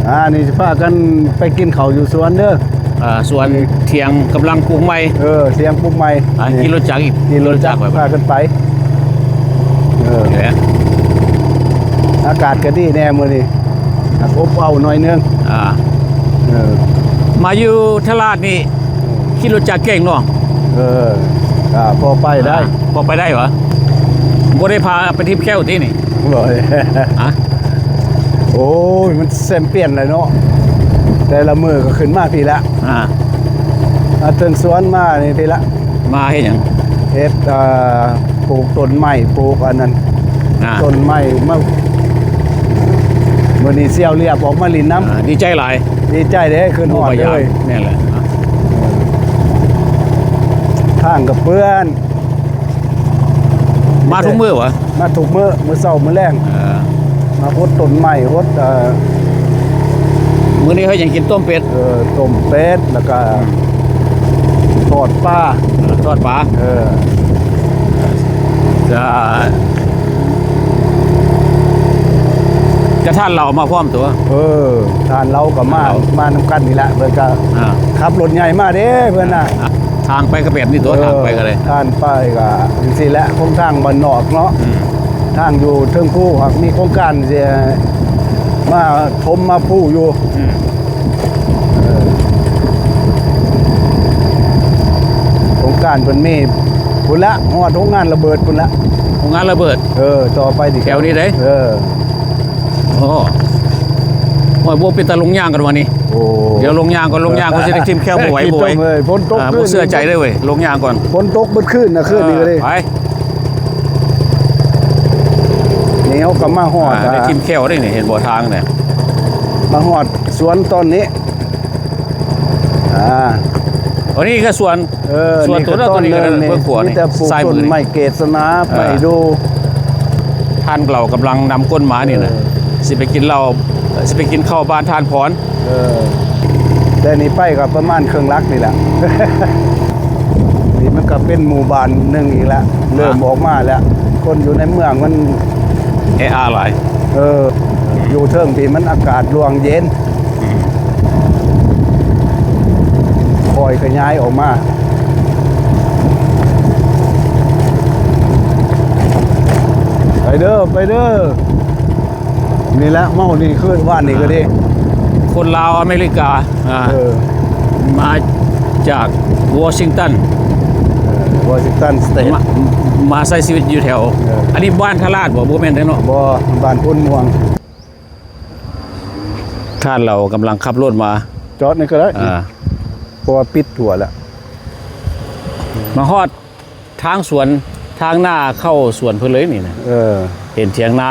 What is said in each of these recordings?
ອ່າ ນີ້ຊິພາກັນໄປກິນເຂົ້າຢູ່ສວນເດີ. ອ່າ ສວນ ນີ້ ຖຽງກຳລັງປູກໃໝ່. ເອີ ຖຽງປູກໃໝ່. ອ່າ ນີ້ ຂີ່ລົດຈັກອີກ. ຂີ່ລົດຈັກ ຂີ່ລົດຈັກໄປ ພາກັນໄປ. ເອີ ນີ້ແຫຼະ ອາກາດກໍດີແດ່ມື້ນີ້ ອາ ອົບເອົາໜ້ອຍໜຶ່ງ. ອ່າ ເອີ ມາຢູ່ທະລາດນີ້ ຂີ່ລົດຈັກເກັ່ງເນາະ. ເອີ ກໍພໍໄປໄດ້. ອ່າ ພໍໄປໄດ້ຫວາ? ບໍ່ໄດ້ພາໄປທິບແຂ້ວຕິນີ້? ບໍ່. ຮະ? ໂອ້ຍ ມັນແຊມປຽນແລ້ວເນາະ ແຕ່ລະມື້ກໍຂຶ້ນມາພີ້ລະ. ອ່າ ອາ ເຖິງສວນມານີ້ພີ້ລະ. ມາເຮັດຫຍັງ? ເຮັດ ອ່າ ປູກຕົ້ນໄມ້ ປູກອັນນັ້ນ. ອ່າ ຕົ້ນໄມ້ມາ ມື້ນີ້ສ່ຽວລຽບອອກມາຫຼິ້ນນຳ. ອ່າ ດີໃຈຫຼາຍ. ດີໃຈເດ້ ຂຶ້ນຮອດເລີຍ. ແມ່ນແຫຼະ ທາງກໍເປື້ອນ. ມາທຸກມື້ຫວາ? ມາທຸກມື້ ມື້ເຊົ້າມື້ແລງ. ເອີ ມາຫົດຕົ້ນໄມ້ ຫົດ ເອີ ມື້ນີ້ເຮົາຍັງກິນຕົ້ມເປັດ. ເອີ ຕົ້ມເປັດ ແລ້ວກໍ ອືມ ທອດປາ. ເອີ ທອດປາ. ເອີ ຈະ ກະທ່ານລາວມາພ້ອມຕົວະ? ເອີ ທ່ານລາວກໍມາ ມານຳກັນນີ້ແຫຼະ. ເພິ່ນກໍ ອ່າ ຂັບລົດໃຫຍ່ມາເດ້ເພິ່ນນະ. ອ່າ ທາງໄປກໍແບບນີ້ຕົວະ. ເອີ ທາງໄປກໍໄດ້ ທາງໄປກໍຈັ່ງຊີ້ແຫຼະ ຂອງທາງບ້ານນອກເນາະ. ອືມ ທາງຢູ່ເທິງພູຫາກມີໂຄງການຊິມາຖົມມາພູຢູ່. ອືມ ເອີ ໂຄງການເພິ່ນມີພຸ້ນລະ ຮອດໂຮງງານລະເບີດພຸ້ນລະ. ໂຮງງານລະເບີດ? ເອີ ຕໍ່ໄປນີ້ ແຖວນີ້ເດ້. ເອີ ໂອ້ ໂອ້ຍ ບໍ່ເປັນຕາລົງຍ່າງກັນວະນີ້. ໂອ້ ດຽວລົງຍ່າງກ່ອນ ລົງຍ່າງກ່ອນ ຊິໄດ້ຖິ້ມແຂ້ວບໍ່ໄຫວ ບໍ່ໄຫວ. ຝົນຕົກ ອ່າ ບໍ່ເຊື່ອໃຈເດ້ເວີຍ ລົງຍ່າງກ່ອນ. ຝົນຕົກເບິດຄືນນະ ຄືນນີ້ກໍເດ້. ເອີ ໄປ ນີ້ເຮົາກໍມາຮອດ ອ່າ ໄດ້ຖິ້ມແຂ້ວເດ້ນີ້ ເຫັນບໍ່ທາງນີ້ ມາຮອດສວນຕອນນີ້. ອ່າ ອັນນີ້ກໍສວນ ເອີ ສວນ ນີ້ກໍ ຕົວນັ້ນ ຕົວນີ້ກໍ ເບື້ອງຂວານີ້ ມີແຕ່ປູກ ຊ້າຍມື ຕົ້ນໄມ້ເກດສະໜາ ເອີ ໄປດູ. ທ່ານເຫຼົ່າກຳລັງນຳກົ້ນມານີ້ນະ. ເອີ ຊິໄປກິນເຫຼົ້າ ຊິໄປກິນເຂົ້າບ້ານທ່ານພອນ. ເອີ ແຕ່ນີ້ໄປກໍປະມານເຄິ່ງຫຼັກນີ້ແຫຼະ. ນີ້ມັນກໍເປັນໝູ່ບ້ານໜຶ່ງອີກແລ້ວ ເລີ່ມອອກມາແລ້ວ. ຄົນຢູ່ໃນເມືອງມັນແອອາຫຼາຍ. ເອີ ຢູ່ເທິງພີ້ມັນອາກາດລ່ວງເຢັນ. ອືມ ຄ່ອຍຂະຫຍາຍອອກມາ. ໄປເດີ ໄປເດີ. ນີ້ແຫຼະ ເມົານີ້ຄືວານນີ້ກໍດີ. ຄົນລາວອາເມລິກາ ອ່າ ເອີ ມາຈາກວໍຊິງຕັນ ເອີ ວໍຊິງຕັນສະເຕດ ມາ ມາໃຊ້ຊີວິດຢູ່ແຖວ. ເອີ ອັນນີ້ບ້ານທະລາດບໍ່? ບໍ່ແມ່ນເດ້ເນາະ. ບໍ່ ບ້ານໂພນມ່ວງ. ທ່ານລາວກຳລັງຂັບລົດມາ ຈອດນີ້ກໍໄດ້. ອ່າ ເພາະວ່າປິດທົ່ວແລ້ວ. ມາຮອດທາງສວນ ທາງໜ້າເຂົ້າສວນເພິ່ນເລີຍນີ້ນະ. ເອີ ເຫັນຖຽງນາ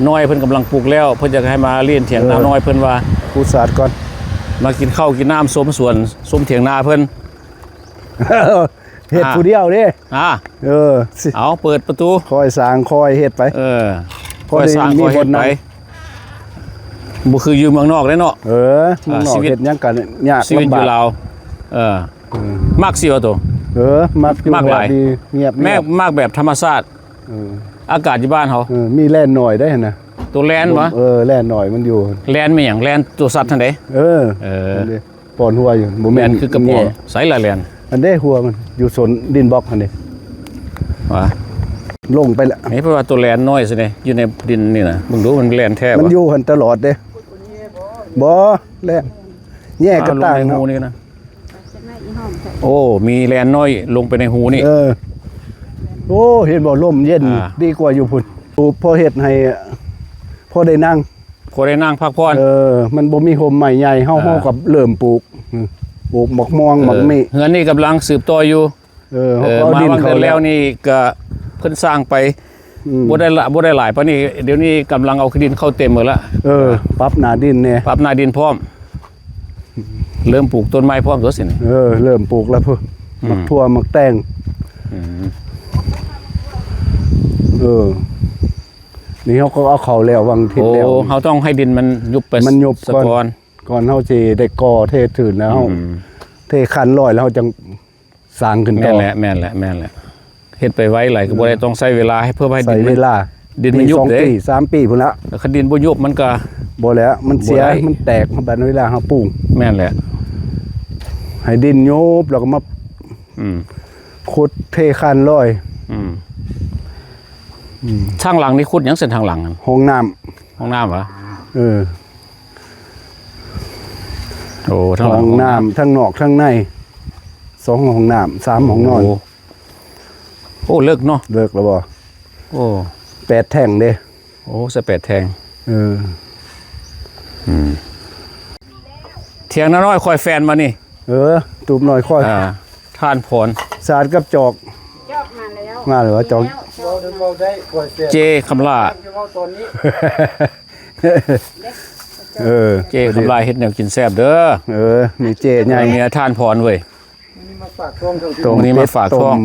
ນ້ອຍເພິ່ນກຳລັງປູກແລ້ວ ເພິ່ນຢາກໃຫ້ມາຫຼິ້ນຖຽງນາ ເອີ ນ້ອຍ ເພິ່ນວ່າ ປູສາດກ່ອນ ມາກິນເຂົ້າກິນນ້ຳ ຊົມສວນ ຊົມຖຽງນາເພິ່ນ. ເຮັດ ອ່າ ຜູ້ດຽວເດ້. ອ່າ ເອີ ເອົາ ເປີດປະຕູ ຄ່ອຍສ້າງຄ່ອຍເຮັດໄປ. ເອີ ຄ່ອຍສ້າງຄ່ອຍເຮັດໄປ. ບໍ່ຄືຢູ່ເມືອງນອກເດ້ເນາະ. ເອີ ເມືອງນອກເຮັດຫຍັງກໍຍາກ ຊີວິດຢູ່ລາວ. ເອີ ມັກຊິວ່າໂຕ? ເອີ ມັກຢູ່ ມັກຫຼາຍ ແບບນີ້ ງຽບໆ ມັກແບບທຳມະຊາດ. ເອີ ອາກາດຢູ່ບ້ານເຮົາ ເອີ ມີແລນນ້ອຍໄດ້ຫັ້ນນະ. ໂຕແລນຫວາ? ເອີ ແລນນ້ອຍມັນຢູ່. ແລນແມ່ນຫຍັງ? ແລນໂຕສັດຫັ້ນເດ້. ເອີ ເອີ ປ້ອນຫົວຢູ່ ບໍ່ແມ່ນ ແລນຄືກະປອມ. ໃສລະແລນ? ອັນເດ້ ຫົວມັນຢູ່ໂຊນດິນບລັອກຫັ້ນເດ້. ຫວາ? ລົງໄປລະ. ນີ້ເພາະວ່າໂຕແລນນ້ອຍຊິເດ້ ຢູ່ໃນດິນນີ້ນະ ເບິ່ງດູມັນແລນແທ້ບໍ່? ມັນຢູ່ຫັ້ນຕະຫຼອດເດ້. ບໍ່ ແລນ ແຍກກະຕ່າງເນາະ. ໂອ້ ມີແລນນ້ອຍລົງໄປໃນຮູນີ້. ເອີ ໂອ້ ເຫັນບໍ່ ລົມເຢັນ ອ່າ ດີກວ່າຢູ່ພຸ້ນ. ປູກພໍເຮັດໃຫ້ ພໍໄດ້ນັ່ງ ພໍໄດ້ນັ່ງພັກຜ່ອນ. ເອີ ມັນບໍ່ມີຮົ່ມໄມ້ໃຫຍ່ ເຮົາ ອ່າ ເຮົາກໍເລີ່ມປູກ ອືມ ປູກໝາກມ່ວງ ເອີ ໝາກມີ້. ເຮືອນນີ້ກຳລັງສືບຕໍ່ຢູ່. ເອີ ເອີ ເຮົາກໍເອົາດິນເຂົ້າແລ້ວ ມາວາງເດືອນແລ້ວນີ້ກໍເພິ່ນສ້າງໄປ ອືມ ບໍ່ໄດ້ຫຼາ ບໍ່ໄດ້ຫຼາຍປານນີ້. ດຽວນີ້ກຳລັງເອົາດິນເຂົ້າເຕັມໝົດລະ. ເອີ ປັບໜ້າດິນແດ່ ປັບໜ້າດິນພ້ອມ. ເລີ່ມປູກຕົ້ນໄມ້ພ້ອມຕົວະຊິນີ້. ເອີ ເລີ່ມປູກແລ້ວພຸ້ນ ອືມ ໝາກຖົ່ວ ໝາກແຕງ. ອືມ ເອີ ນີ້ເຮົາກໍເອົາເຂົ້າແລ້ວ ວາງທິດແລ້ວ. ໂອ້ ເຮົາຕ້ອງໃຫ້ດິນມັນຍຸບໄປ ມັນຍຸບກ່ອນ ສະກ່ອນ ກ່ອນເຮົາຊິໄດ້ກໍ່ເທພື້ນແລ້ວ ອືມ ເຮົາເທຄັນລອຍແລ້ວເຮົາຈັ່ງ ສ້າງຂຶ້ນຕໍ່. ແມ່ນແຫຼະ ແມ່ນແຫຼະ ແມ່ນແຫຼະ. ເຮັດໄປໄວຫຼາຍກໍບໍ່ໄດ້ ອືມ ຕ້ອງໃຊ້ເວລາໃຫ້ ເພື່ອໃຫ້ດິນມັນ ໃຊ້ເວລາ ດິນມັນຍຸບເດ້ ປີສອງປີ ສາມປີພຸ້ນລະ. ແລ້ວຄັນດິນບໍ່ຍຸບມັນກະ ບໍ່ແລ້ວ ມັນເສຍ ບໍ່ໄດ້ ມັນແຕກ ບັດເວລາເຮົາປູກ. ແມ່ນແຫຼະ. ໃຫ້ດິນຍຸບ ແລ້ວກໍມາ ອືມ ຂຸດເທຄານລອຍ. ອືມ ອືມ ທາງຫຼັງນີ້ຂຸດຫຍັງ? ເສັ້ນທາງຫຼັງຫັ້ນ ຫ້ອງນ້ຳ. ຫ້ອງນ້ຳຫວາ? ເອີ ໂອ້ ທາງຫຼັງຫ້ອງນ້ຳ ຫ້ອງນ້ຳ ທັງນອກທັງໃນ ສອງຫ້ອງນ້ຳ ສາມຫ້ອງນອນ. ໂອ້ ໂອ້ ເລິກເນາະ. ເລິກແລ້ວບໍ່? ໂອ້ ແປດແທ່ງເດ້. ໂອ້ ໃສ່ແປດແທ່ງ. ເອີ ອືມ ຖຽງນານ້ອຍຂ້ອຍແຟນມານີ້. ເອີ ຕູບນ້ອຍຂ້ອຍ ອ່າ ທ່ານພອນ ສາດກັບຈອກ. ຈອກມາແລ້ວ ມາແລ້ວ ຈອກ ແລ້ວ ເວົ້າໄດ້ ຂ້ອຍແຟນ ເຈ້ຄຳຫຼ້າ ເວົ້າຕອນນີ້. ເອີ ເຈ້ຄຳຫຼ້າເຮັດແນວກິນແຊບເດີ. ເອີ ນີ້ເຈ້ໃຫຍ່ ເມຍທ່ານພອນເວີຍ. ມື້ນີ້ມາຝາກທ້ອງ ມື້ນີ້ມາຝາກທ້ອງ.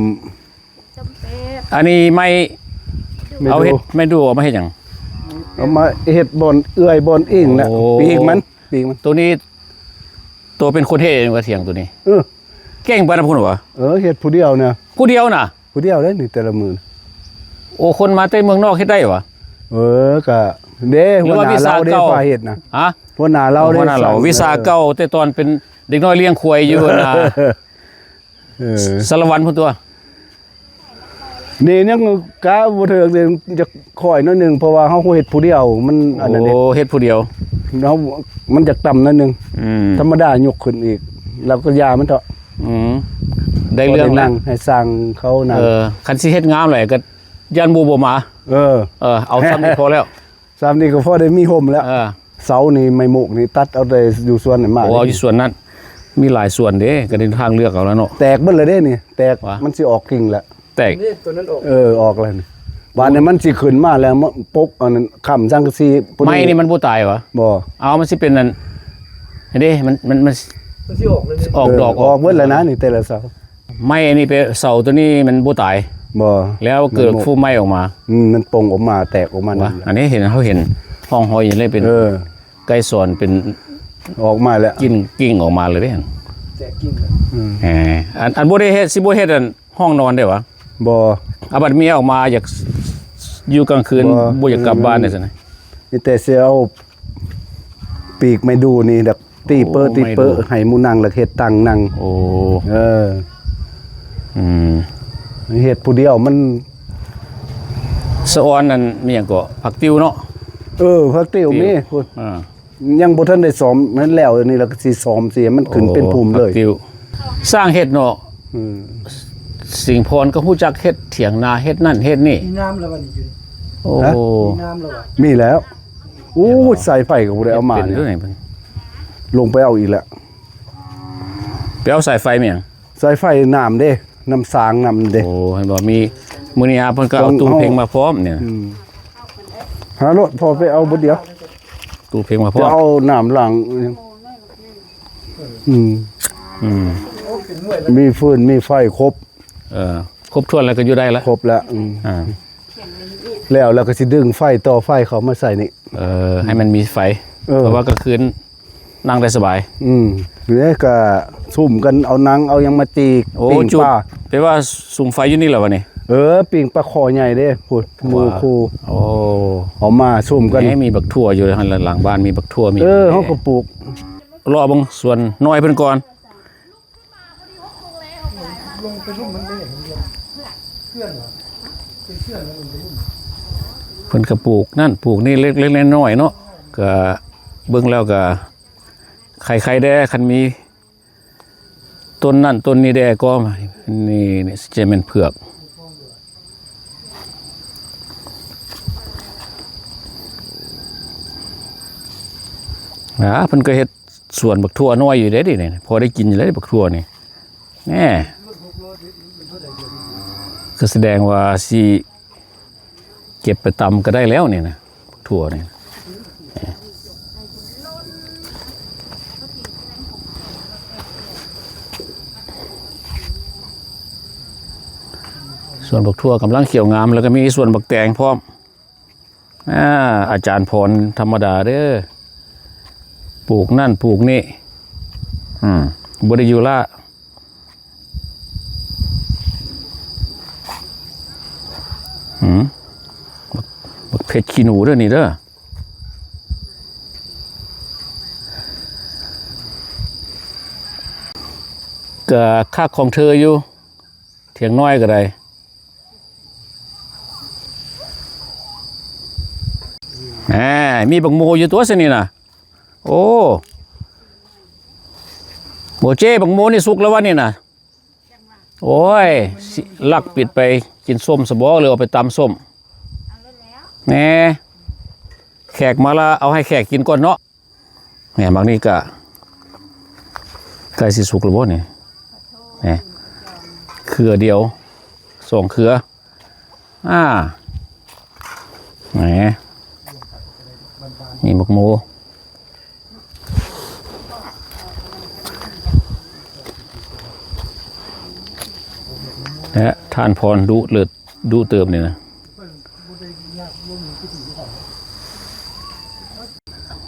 ຕົ້ມເປັດ ຕົ້ມ ອັນນີ້ໄມ້ ໄມ້ດູ່ ເອົາເຮັດ ໄມ້ດູ່ເອົາມາເຮັດຫຍັງ? ເອົາມາເຮັດບ່ອນເອື້ອຍບ່ອນອີງນະ. ໂອ້ ປີກມັນ ປີກມັນ. ໂຕນີ້ ໂຕເປັນຄົນເຮັດເອງວ່າຖຽງໂຕນີ້? ເອີ ເກັ່ງປານນັ້ນພຸ້ນຫວາ? ເອີ ເຮັດຜູ້ດຽວນະ. ຜູ້ດຽວນະ? ຜູ້ດຽວເດ້ນີ້ແຕ່ລະມື້. ໂອ້ ຄົນມາແຕ່ເມືອງນອກເຮັດໄດ້ຫວາ? ເອີ ກະເດ້ ຫົວໜ້າລາວເດ້ພາເຮັດນະ. ຮະ? ຫົວໜ້າລາວເດ້ ຫົວໜ້າລາວ ສານ ວິຊາເກົ່າ ເອີ ແຕ່ຕອນເປັນເດັກນ້ອຍລ້ຽງຄວາຍຢູ່ຫັ້ນນະ. ເອີ ສາລະວັນພຸ້ນຕົວະ. ນີ້ຍັງກະບໍ່ເຖິງເດ້ ຈະຄ່ອຍໜ້ອຍໜຶ່ງ ເພາະວ່າເຮົາເຮັດຜູ້ດຽວ ມັນອັນນັ້ນເດ້. ໂອ້ ເຮັດຜູ້ດຽວ ເຮົາ ມັນຈະຕ່ຳໜ້ອຍໜຶ່ງ. ອືມ ທຳມະດາຍົກຂຶ້ນອີກ ແລ້ວກໍຢ່າມັນເຖາະ. ອືມ ໄດ້ເລື່ອງແລ້ວ ໃຫ້ຊ່າງເຂົານັ້ນ. ເອີ ຄັນຊິເຮັດງາມແຫຼະ ກໍຢ້ານໝູ່ບໍ່ມາ. ເອີ ເອີ ເອົາຊ່ຳນີ້ພໍແລ້ວ. ຊ່ຳນີ້ກໍພໍໄດ້ມີຮົ່ມແລ້ວ. ເອີ ເສົານີ້ໄມ້ໂມກນີ້ຕັດເອົາແຕ່ຢູ່ສວນນັ້ນມາ. ໂອ້ ເດ້ ຢູ່ສວນນັ້ນ ມີຫຼາຍສວນເດ້ ກໍໄດ້ທາງເລືອກເອົາແລ້ວເນາະ. ແຕກເບິດແລ້ວເດ້ນີ້ ແຕກ ວ່າ ມັນຊິອອກກິ່ງແລ້ວ. ແຕກ ນີ້ ຕົວນັ້ນອອກ. ເອີ ອອກແລ້ວນີ້. ບາດນີ້ມັນຊິຂຶ້ນມາແລ້ວ ມາປົກອັນນັ້ນ ຄ້ຳສັງກະສີ. ໄມ້ນີ້ມັນບໍ່ຕາຍຫວາ? ບໍ່. ເອົາ ມັນຊິເປັນອັນ ເດ້ ມັນ ມັນ ມັນ ມັນຊິອອກເລີຍນີ້ ອອກດອກ ເອີ ອອກ ອອກເບິດແລ້ວນະນີ້ ແຕ່ລະເສົາ. ໄມ້ອັນນີ້ໄປ ເສົາຕົວນີ້ມັນບໍ່ຕາຍ. ບໍ່. ແລ້ວເກີດຟູມໃໝ່ອອກມາ. ອືມ ມັນປົ່ງອອກມາ ແຕກອອກມາ. ອັນນີ້ເຫັນ ເຮົາເຫັນຮ່ອງຮອຍຢູ່ເລີຍ ເປັນ ເອີ ໄກສອນ ເປັນ ອອກມາແລ້ວ ກິ່ງ ກິ່ງອອກມາເລີຍເດ້. ແຕກກິ່ງ. ອືມ ເອີ ອັນ ອັນບໍ່ໄດ້ເຮັດ ຊິບໍ່ເຮັດອັນຫ້ອງນອນໄດ້ຫວາ? ບໍ່. ອາ ບັດເມຍອອກມາ ຢາກຢູ່ກາງຄືນ ບໍ່ ບໍ່ຢາກກັບບ້ານໄດ້ຊັ້ນນະ. ມີແຕ່ຊິເອົາປີກໄມ້ດູ່ນີ້ດອກ ຕີເປີ ໂອ້ ຕີເປີ ໄມ້ດູ່ ໃຫ້ໝູ່ນັ່ງ ແລ້ວເຮັດຕັ່ງນັ່ງ. ໂອ້ ເອີ ອືມ ເຮັດຜູ້ດຽວມັນ ສະອອນນັ້ນມີຫຍັງເກາະ ຜັກຕິວເນາະ. ເອີ ຜັກຕິວມີພຸ້ນ. ອ່າ ຍັງບໍ່ທັນໄດ້ສ້ອມ ນັ້ນແລ້ວນີ້ລະກໍຊິສ້ອມ ຊິໃຫ້ມັນຂຶ້ນເປັນພູມເລີຍ. ໂອ້ ຜັກຕິວ ຊ່າງເຮັດເນາະ. ອືມ ສິງພອນກໍຮູ້ຈັກເຮັດຖຽງນາ ເຮັດນັ້ນເຮັດນີ້. ມີນ້ຳແລ້ວບັດນີ້ຢູ່. ໂອ້ ຮະ? ມີນ້ຳແລ້ວບໍ່? ມີແລ້ວ. ໂອ້ຍ ສາຍໄຟກໍບໍ່ໄດ້ເອົາມານີ້ ເປັນເລື່ອງໃດເພິ່ນ ລົງໄປເອົາອີກແລ້ວ. ໄປເອົາສາຍໄຟມາຫຍັງ? ສາຍໄຟນ້ຳເດ້ ນ້ຳສາງນ້ຳເດ້. ໂອ້ ເຫັນບໍ່ ມີ ມື້ນີ້ອາເພິ່ນກໍເອົາຕູ້ເພັງມາພ້ອມນີ້. ອືມ ຫາໂລດ ພໍ່ໄປເອົາບໍ່ດຽວ ຕູ້ເພັງມາພ້ອມ ຈະເອົານ້ຳລ້າງ. ອືມ ອືມ ມີຟືນມີໄຟຄົບ. ເອີ ຄົບຖ້ວນແລ້ວກໍຢູ່ໄດ້ລະ ຄົບແລ້ວ. ອືມ ອ່າ ແລ້ວ ແລ້ວກໍຊິດຶງໄຟ ຕໍ່ໄຟເຂົ້າມາໃສ່ນີ້. ເອີ ໃຫ້ມັນມີໄຟ. ເອີ ເພາະວ່າກາງຄືນນັ່ງໄດ້ສະບາຍ. ອືມ ນີ້ກໍຊຸມກັນເອົາໜັງເອົາຫຍັງມາຈີ່. ໂອ້ ປີ້ງປາ ແປວ່າສຸມໄຟຢູ່ນີ້ແຫຼະວະນີ້. ເອີ ປີ້ງປາຄໍໃຫຍ່ເດ້ ພຸ້ນ ໝູ່ຄູ່. ໂອ້ ເອົາມາຊຸມກັນ. ນີ້ມີບັກຖົ່ວຢູ່ຫັ້ນ ຫຼັງບ້ານມີບັກຖົ່ວ ມີ. ເອີ ເຮົາກໍປູກ ເລາະເບິ່ງສວນນ້ອຍເພິ່ນກ່ອນ. ເພິ່ນກໍປູກນັ້ນປູກນີ້ເລັກໆນ້ອຍໆເນາະ. ກໍເບິ່ງແລ້ວກໍໄຄໆແດ່ ຄັນມີຕົ້ນນັ້ນຕົ້ນນີ້ແດ່ກໍ. ນີ້ ນີ້ຊິແມ່ນເຜືອກ. ອ່າ ເພິ່ນກໍເຮັດ ສວນບັກຖົ່ວນ້ອຍຢູ່ເດ້ນີ້ ພໍໄດ້ກິນຢູ່ເດ້ບັກຖົ່ວນີ້. ແນ່ ກໍສະແດງວ່າຊິເກັບໄປຕຳກໍໄດ້ແລ້ວນີ້ນະ ບັກຖົ່ວນີ້. ສວນບັກຖົ່ວກຳລັງຂຽວງາມ ແລ້ວກໍມີສວນບັກແຕງພ້ອມ. ອາ ອາຈານພອນທຳມະດາເດີ ປູກນັ້ນປູກນີ້. ອືມ ບໍ່ໄດ້ຢູ່ລ້າ. ຫືມ ບັກ ເຜັດຂີ້ໜູເດີ້ນີ້ເດີ້. ກະຄັກຂອງເທີຢູ່ ຖຽງນ້ອຍກໍໄດ້. ແໝ ມີບັກໂມຢູ່ຕົວຊັ້ນນີ້ນະ. ໂອ້ ໂບເຈ້ ບັກໂມນີ້ສຸກແລ້ວວະນີ້ນະ. ໂອ້ຍ ຊິລັກປິດໄປກິນສົ້ມຊະບໍ ຫຼືເອົາໄປຕຳສົ້ມ. ແໝ ແຂກມາລະ ເອົາໃຫ້ແຂກກິນກ່ອນເນາະ. ແໝ ໝາກນີ້ກະໃກ້ຊິສຸກແລ້ວບໍ່ນີ້? ແໝ ເຄືອດຽວ ສອງເຄືອ. ອາ ແໝ ນີ້ບັກໂມ ແລະ ທ່ານພອນດຸເລີດ ດຸເຕີມນີ້ນະ.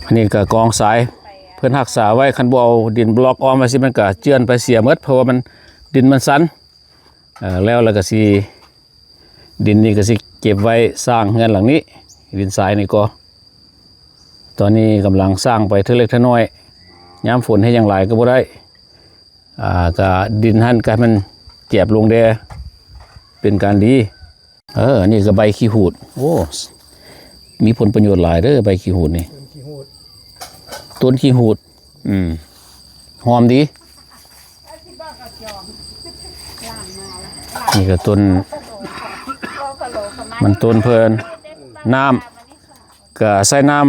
ອັນນີ້ກໍກອງຊາຍ ເພິ່ນຮັກສາໄວ້ ຄັນບໍ່ເອົາດິນບລັອກອ້ອມໄວ້ຊິ ມັນກໍເຈື່ອນໄປເສຍໝົດ ເພາະວ່າມັນ ດິນມັນຊັນ. ເອີ ແລ້ວ ແລ້ວກໍຊິ ດິນນີ້ກໍຊິເກັບໄວ້ສ້າງເຮືອນຫຼັງນີ້ ດິນຊາຍນີ້ກໍ ຕອນນີ້ກຳລັງສ້າງໄປເທື່ອເລັກເທື່ອນ້ອຍ ຍາມຝົນເຮັດຫຍັງຫຼາຍກໍບໍ່ໄດ້. ອ່າ ກະດິນຫັ້ນກະໃຫ້ມັນແຈບລົງແດ່ ເປັນການດີ. ເອີ ອັນນີ້ກະໃບຂີ້ຫູດ. ໂອ້ ມີຜົນປະໂຫຍດຫຼາຍເດີ້ ໃບຂີ້ຫູດນີ້. ຕົ້ນຂີ້ຫູດ ອືມ ຫອມດີ. ນີ້ກະຕົ້ນ ມັນຕົ້ນເພິ່ນ ນ້ຳ ກະໃຊ້ນ້ຳ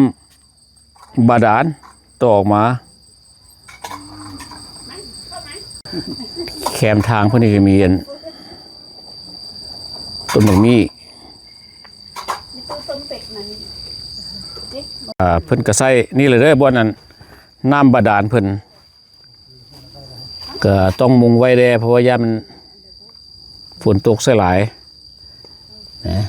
ບາດານຕໍ່ອອກມາ ແຄມທາງເພິ່ນນີ້ກໍມີອັນ ຕົ້ນໝາກມີ້ ອ່າ ເພິ່ນກໍໃຊ້ນີ້ແຫຼະເດີ້ ບ່ອນອັນ ນ້ຳບາດານເພິ່ນ ກໍຕ້ອງມຸງໄວ້ແດ່ ເພາະວ່າຢ້ານມັນຝົນຕົກໃສ່ຫຼາຍນະ.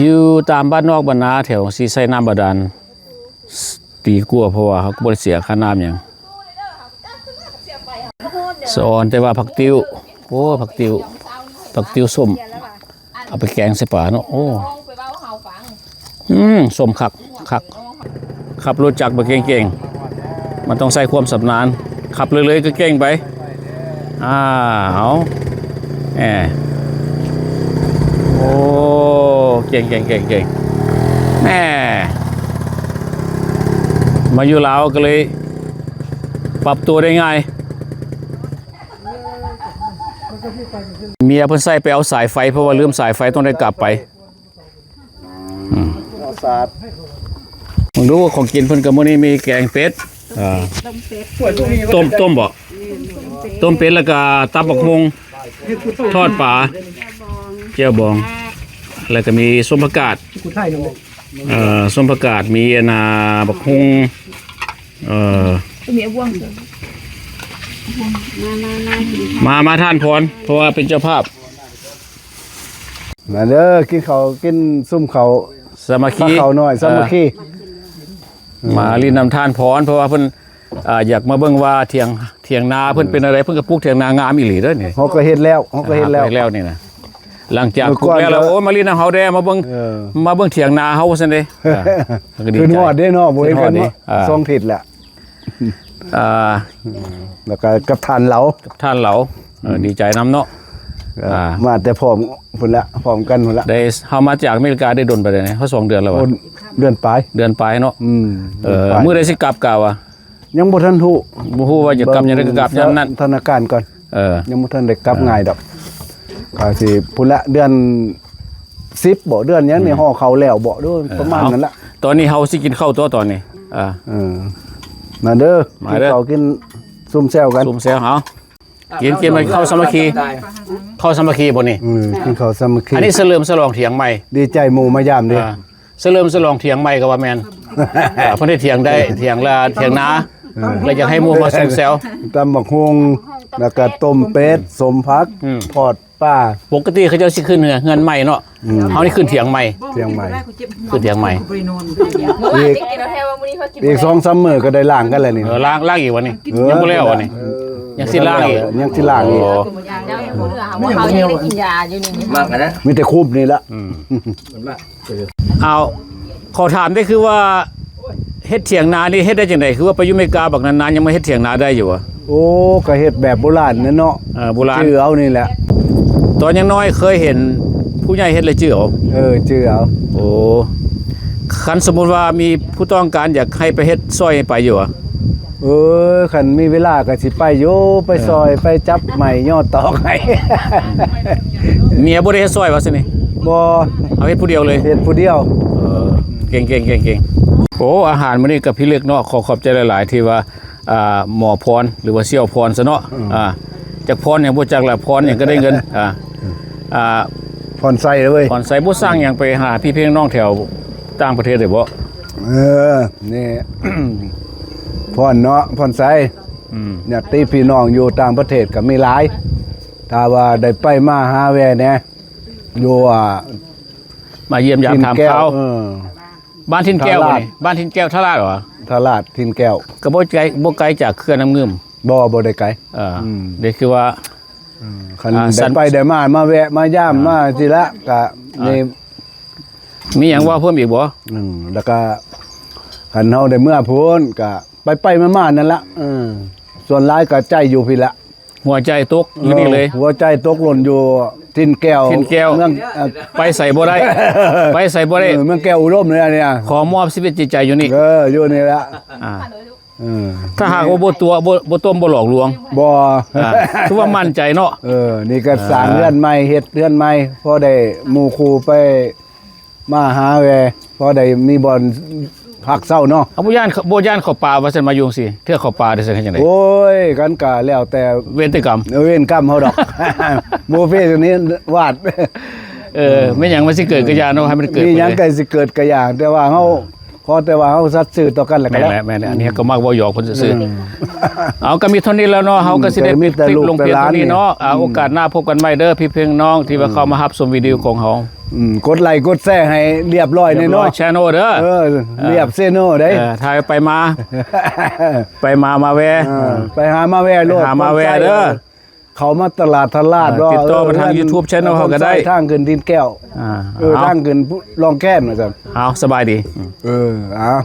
ຢູ່ຕາມບ້ານນອກບ້ານນາແຖວຊີ້ໃຊ້ນ້ຳບາດານດີກວ່າ ເພາະວ່າເຮົາກໍບໍ່ໄດ້ເສຍຄ່ານ້ຳຫຍັງ. ສະອອນແຕ່ວ່າຜັກຕິ້ວ ໂອ້ ຜັກຕິ້ວ ຜັກຕິ້ວສົ້ມ ເອົາໄປແກງໃສ່ປາເນາະ. ໂອ້ ອືມ ສົ້ມຄັກ ຄັກ. ຂັບລົດຈັກບໍ່ເກັ່ງໆ ມັນຕ້ອງໃຊ້ຄວາມຊຳນານ ຂັບເລື້ອຍໆກໍເກັ່ງໄປ. ອ້າວ ແອ ໂອ້ ເກັ່ງໆໆໆ ແໝ ມາຢູ່ລາວກໍເລີຍປັບຕົວໄດ້ງ່າຍ. ເມຍເພິ່ນໃສ່ໄປເອົາສາຍໄຟ ເພາະວ່າລືມສາຍໄຟ ຕ້ອງໄດ້ກັບໄປ. ອືມ ເອົາສາດ ເບິ່ງດູຂອງກິນເພິ່ນກໍມື້ນີ້ມີແກງເປັດ ອ່າ ຕົ້ມເປັດ ຕົ້ມ ຕົ້ມບໍ່? ຕົ້ມເປັດ ແລ້ວກໍຕຳບັກຫຸ່ງ ທອດປາ ແຈ່ວບອງ ແລ້ວກໍມີສົ້ມຜັກກາດ ເອີ ສົ້ມຜັກກາດ ມີອັນນ່າ ບັກຫຸ່ງ ເອີ ມາ ມາ ມາ ທ່ານພອນ ເພາະວ່າເປັນເຈົ້າພາບ. ມາເດີ ກິນເຂົ້າ ກິນຊຸມເຂົ້າ ສາມັກຄີ ພາເຂົ້ານ້ອຍ ເອີ ສາມັກຄີ ມາຫຼິ້ນນຳທ່ານພອນ ເພາະວ່າເພິ່ນ ອ່າ ຢາກມາເບິ່ງວ່າຖຽງ ຖຽງນາເພິ່ນເປັນແນວໃດ ເພິ່ນກໍປຸກຖຽງນາງາມອີ່ຫຼີເດີນີ້. ເຮົາກໍເຮັດແລ້ວ ເຮົາກໍເຮັດແລ້ວ ເຮັດແລ້ວນີ້ນະ. ຫຼັງຈາກປຸກແລ້ວ ໂອ້ ມາຫຼິ້ນນຳເຮົາແດ່ ມາເບິ່ງ ເອີ ມາຄິດຮອດເດ້ເນາະ ບໍ່ເຫັນກັນມາສອງທິດແລ້ວ. ອ່າ ແລ້ວກໍກັບທ່ານເລົ່າ ກັບທ່ານເລົ່າ ເອີ ອືມ ດີໃຈນຳເນາະ. ອ່າ ມາແຕ່ພ້ອມພຸ້ນລະ ພ້ອມກັນພຸ້ນລະ. ໄດ້ ເຮົາມາຈາກອາເມລິກາໄດ້ດົນປານໃດ? ເຮົາສອງເດືອນແລ້ວຫວາ? ເດືອນປາຍ ເດືອນປາຍເນາະ. ອືມ ເອີ ມື້ໃດຊິກັບກະຫວາ? ຍັງບໍ່ທັນຮູ້ ບໍ່ຮູ້ວ່າຈະກັບຍາມໃດ ກໍກັບຍາມນັ້ນ ສະຖານະການກ່ອນ. ເອີ ຍັງບໍ່ທັນໄດ້ກັບງ່າຍດອກ. ກໍຊິພຸ້ນລະ ເດືອນສິບບໍ ເດືອນຫຍັງນີ້ ຫໍ່ເຂົ້າແລ້ວບໍ ປະມານນັ້ນລະ. ຕອນນີ້ເຮົາຊິກິນເຂົ້າຕົວະ ຕອນນີ້. ອ່າ ເອີ ມາເດີ ມາເດີ ກິນເຂົ້າ ກິນຊຸມແຊວກັນ ຊຸມແຊວ. ເອົາ ກິນ ກິນ ເຂົ້າສາມັກຄີ ເຂົ້າສາມັກຄີບໍ່ນີ້? ເອີ ກິນເຂົ້າສາມັກຄີ. ອັນນີ້ສະເຫຼີມສະຫຼອງຖຽງໃໝ່ ດີໃຈໝູ່ມາຢາມເດ້. ອ່າ ສະເຫຼີມສະຫຼອງຖຽງໃໝ່ກໍວ່າແມ່ນ. ເອີ ເພິ່ນໄດ້ຖຽງ ຖຽງລະ ຖຽງນາ ເອີ ແລ້ວຢາກໃຫ້ໝູ່ມາຊົມແຊວ. ຕຳບັກຫຸ່ງ ແລ້ວກໍຕົ້ມເປັດ ສົ້ມຜັກ ອືມ ທອດປາ. ປົກກະຕິເຂົາເຈົ້າຊິຂຶ້ນເຮືອນ ເຮືອນໃໝ່ເນາະ. ອືມ ເຮົານີ້ຂຶ້ນຖຽງໃໝ່ ຖຽງໃໝ່ ຂຶ້ນຖຽງໃໝ່. ອີກ ອີກສອງສາມມື້ກໍໄດ້ລ້າງກັນແລ້ວນີ້. ເອີ ລ້າງ ລ້າງອີກວະນີ້? ເອີ ຍັງບໍ່ແລ້ວວະນີ້? ເອີ ຍັງຊິລ້າງອີກ ຍັງຊິລ້າງອີກ ໂອ້ ເຮົາຍັງໄດ້ກິນຢາຢູ່ນີ້ ມັກນະ ມີແຕ່ຄຸບນີ້ລະ ອືມ ມັນມັກ ເອົາ ຂໍຖາມໄດ້ຄືວ່າ ເຮັດຖຽງນານີ້ເຮັດໄດ້ຈັ່ງໃດ? ຄືວ່າໄປຢູ່ເມກາບັກນານໆ ຍັງມາເຮັດຖຽງນາໄດ້ຢູ່ຫວາ? ໂອ້ ກໍເຮັດແບບໂບລານນັ້ນເນາະ ເອີ ໂບລານ ຈື່ເອົານີ້ແຫຼະ. ຕອນຍັງນ້ອຍເຄີຍເຫັນຜູ້ໃຫຍ່ເຮັດແລ້ວຈື່ເອົາ? ເອີ ຈື່ເອົາ. ໂອ້ ຄັນສົມມຸດວ່າມີຜູ້ຕ້ອງການຢາກໃຫ້ໄປເຮັດຊ່ອຍ ໄປຢູ່ຫວາ? ເອີ ຄັນມີເວລາກໍຊິໄປຢູ່ ໄປຊ່ອຍ ເອີ ໄປຈັບໄມ້ຍໍຕອກໃຫ້. ເມຍບໍ່ໄດ້ເຮັດຊ່ອຍຫວາຊັ້ນນີ້? ບໍ່ ເອົາເຮັດຜູ້ດຽວເລີຍ? ເຮັດຜູ້ດຽວ. ເອີ ເກັ່ງໆໆໆ. ໂອ້ ອາຫານມື້ນີ້ກໍພິລຶກເນາະ ຂໍຂອບໃຈຫຼາຍໆ ທີ່ວ່າ ອ່າ ໝໍພອນ ຫຼືວ່າສ່ຽວພອນຊະເນາະ ອືມ ອ່າ ຈັກພອນຫຍັງບໍ່ຈັກລະ ພອນຫຍັງກໍໄດ້ເງິນ ອ່າ ອ່າ ພອນໄຊເວີຍ ພອນໄຊ. ບໍ່ສັ່ງຫຍັງໄປຫາພີ່ເພື່ອນນ້ອງແຖວຕ່າງປະເທດໄດ້ບໍ່? ເອີ ນີ້ ພອນເນາະ ພອນໄຊ ອືມ ຍາດຕິພີ່ນ້ອງຢູ່ຕ່າງປະເທດກໍມີຫຼາຍ ຖ້າວ່າໄດ້ໄປມາຫາແວ່ແດ່ ຢູ່ ອ່າ ມາຢ້ຽມຢາມຖາມຂ່າວ ເອີ ບ້ານຖິ່ນແກ້ວນີ້ ບ້ານຖິ່ນແກ້ວ ທ່າລາດຫວາ? ທ່າລາດ ຖິ່ນແກ້ວ ກໍບໍ່ໄກ ບໍ່ໄກຈາກເຂື່ອນນ້ຳງື່ມ. ບໍ່ ບໍ່ໄດ້ໄກ ເອີ ອືມ ນີ້ຄືວ່າ ເອີ ຄັນ ອ່າ ໄດ້ໄປໄດ້ມາ ມາແວະມາຢາມ ອ່າ ມາຊິລະ ກະ ອ່າ ມີ ມີຫຍັງເວົ້າເພີ່ມອີກບໍ່? ອືມ ແລ້ວກະ ຄັນເຮົາໄດ້ເມືອພຸ້ນ ກະໄປໆມາໆນັ້ນລະ ເອີ ສ່ວນຫຼາຍກະໃຈຢູ່ພີ້ລະ. ຫົວໃຈຕົກຢູ່ນີ້ເລີຍ ເອີ ຫົວໃຈຕົກຫຼົ່ນຢູ່ຖິ່ນແກ້ວ ຖິ່ນແກ້ວ ເມືອງ ເອີ ໄປໃສບໍ່ໄດ້ ໄປໃສບໍ່ໄດ້ ເອີ ເມືອງແກ້ວອຸດົມເລີຍອັນນີ້ ຂໍມອບຊີວິດຈິດໃຈຢູ່ນີ້ ເອີ ຢູ່ນີ້ລະ ອ່າ ເອີ ຖ້າຫາກວ່າບໍ່ຕົວະ ບໍ່ ບໍ່ຕົ້ມ ບໍ່ຫຼອກລວງ ບໍ່ ອ່າ ຄືວ່າໝັ້ນໃຈເນາະ ເອີ ນີ້ກໍສ້າງ ອ່າ ເຮືອນໃໝ່ ເຮັດເຮືອນໃໝ່ ພໍໄດ້ໝູ່ຄູ່ໄປ ມາຫາແວ່ ພໍໄດ້ມີບ່ອນພັກເຊົາເນາະ. ເອົາ ບໍ່ຢ້ານ ບໍ່ຢ້ານເຂົ້າປ່າວ່າຊັ້ນ ມາຢູ່ຈັ່ງຊີ້ ເທື່ອເຂົ້າປ່າໄດ້ຊັ້ນເຮັດຈັ່ງໃດ? ໂອ້ຍ ກັນກະແລ້ວແຕ່ເວນແຕ່ກຳ ເອີ ເວນກຳເຮົາດອກ ບຸບເພສັນນິວາດ ເອີ ແມ່ນຫຍັງມັນຊິເກີດກະຢ່າເນາະ ໃຫ້ມັນເກີດ ມີຫຍັງກະຊິເກີດກະຢ່າ ແຕ່ວ່າເຮົາ ຂໍແຕ່ວ່າເຮົາສັດຊື່ຕໍ່ກັນແລ້ວກໍແລ້ວ ແມ່ນແຫຼະ ແມ່ນແຫຼະ ອັນນີ້ກໍມັກເວົ້າຫຍອກເພິ່ນຊື່ໆ ເອົາ ກໍມີເທົ່ານີ້ແລ້ວເນາະ ເຮົາກໍຊິໄດ້ປິດລົງພຽງເທົ່ານີ້ເນາະ ອາ ໂອກາດໜ້າພົບກັນໃໝ່ເດີ ພີ່ເພື່ອນນ້ອງທີ່ວ່າເຂົ້າມາຮັບຊົມວິດີໂອຂອງເຮົາ ອືມ ກົດໄລກົດແຊໃຫ້ລຽບຮ້ອຍແນ່ເນາະ ລຽບຮ້ອຍ channel ເດີ ເອີ ລຽບ channel ເດ້ ເອີ ຖ້າໄປມາ ໄປມາ ມາແວ່ ເອີ ໄປຫາມາແວ່ໂລດ ໄປຫາມາແວ່ເດີ ເຂົ້າມາຕະຫຼາດທະລາດ ຕິດຕໍ່ມາທາງ YouTube channel ເຮົາກໍໄດ້ ທາງຂຶ້ນດິນແກ້ວ ເອີ ທາງຂຶ້ນລ່ອງແຄນວ່າຊັ້ນ ເອົາ ສະບາຍດີ ເອີ ເອົາ.